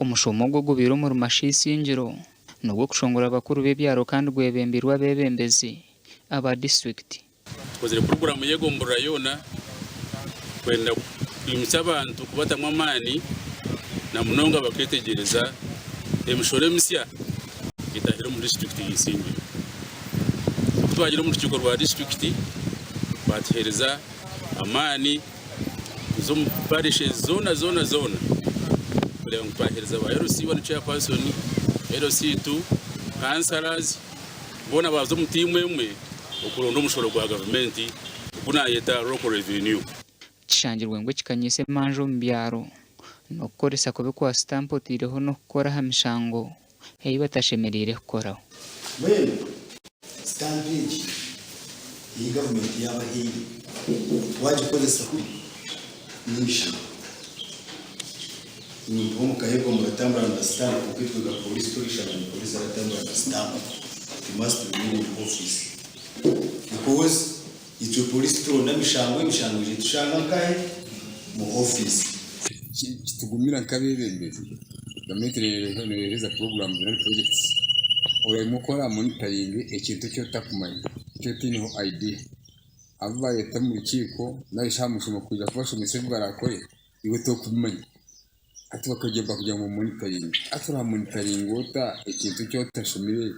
Omushomo ogu ogubaire omuri Masha Isingiro n'ogw'okushongora abakuru b'ebyaro kandi gwebembeirwe abeebembezi aba disiturikiti. Tukozire puroguraamu y'egomborora yoona kwenda kwimutsya abantu kubatamu amaani na munonga bakeetegyereza emishoro emisya etahire omu disiturikiti ya Isingiro. Ku twagiire omu rukiiko rwa disiturikiti baatuheereza amaani kuza omu parishes zoona zoona zoona kureeba ngu twaheereza ba LC1 chairperson, LC2, councillors boona baaza omu tiimu emwe okuronda omushoro gwa gavumenti ogu naayeta Local Revenue. Kishangirwe ngu ekikanyiise emanja omu byaro n'okukoresa kubi kwa sitampu otaireho n'okukora aha mishango ei batashemereire kukoraho. Mbwenu sitampu egi ei gavumenti yaabahaire waagikozesa kubi n'emishango. Imwe omu ka y'ebwa muratambura na sitampu kwonka itwe nka pooriisi torishanga ngu pooriisi aratambura na sitampu. It must remain in office because itwe pooriisi turonda emishango, emishango eija etushanga nkahe? Mu ofiisi. Kitugumira nk'abeebembezi, gavumenti neeheereza puroguraamu nari purojekiti, oremwe oku oraamonitaringe ekintu eki otakumanya, eki otaineho idea. Abu baayeta omu rukiiko nari shi aha mushomo kwija kubashomesa ebi baraakore, iwe torikubimanya. Hati bakagira ngu omonitaringe. Hati oraamonitaringa ota ekintu eki otashomire?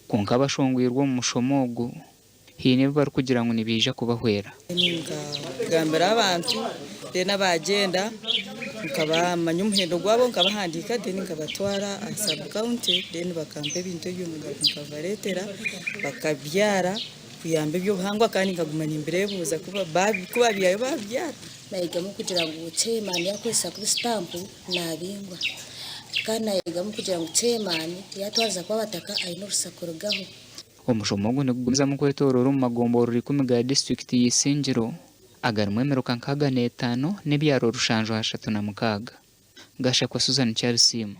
Kwonka abashongwirwe omu mushomo ogu Haine ebi barikugira ngu nibiija kubahwera. Nkagambira abantu then abagyenda nkabamanya omuhendo gwabo nkabahandiika then nkabatwara aha sub county then bakampa ebintu ebyo nkagaruka nkabibareetera bakabyara kuyamba eby'obuhangwa kandi nkaguma nimbireebuuza ku babiihayo babibyara. Nayegamu kugira ngu chairman yakozesa kubi sitampu nabingwa kandi nayegamu kugira ngu chairman yatwariza kubi abataka ayine orusa kurugaho. Omushomo ogu nigugumizamu kwetooroora omu magomborora ikumi ga disiturikiti ya Isingiro agarimu emiruka nkaaga n'etaano n'ebyaro rushanju aha ashatu na mukaaga. Gashakwa Susan Kyarisiima.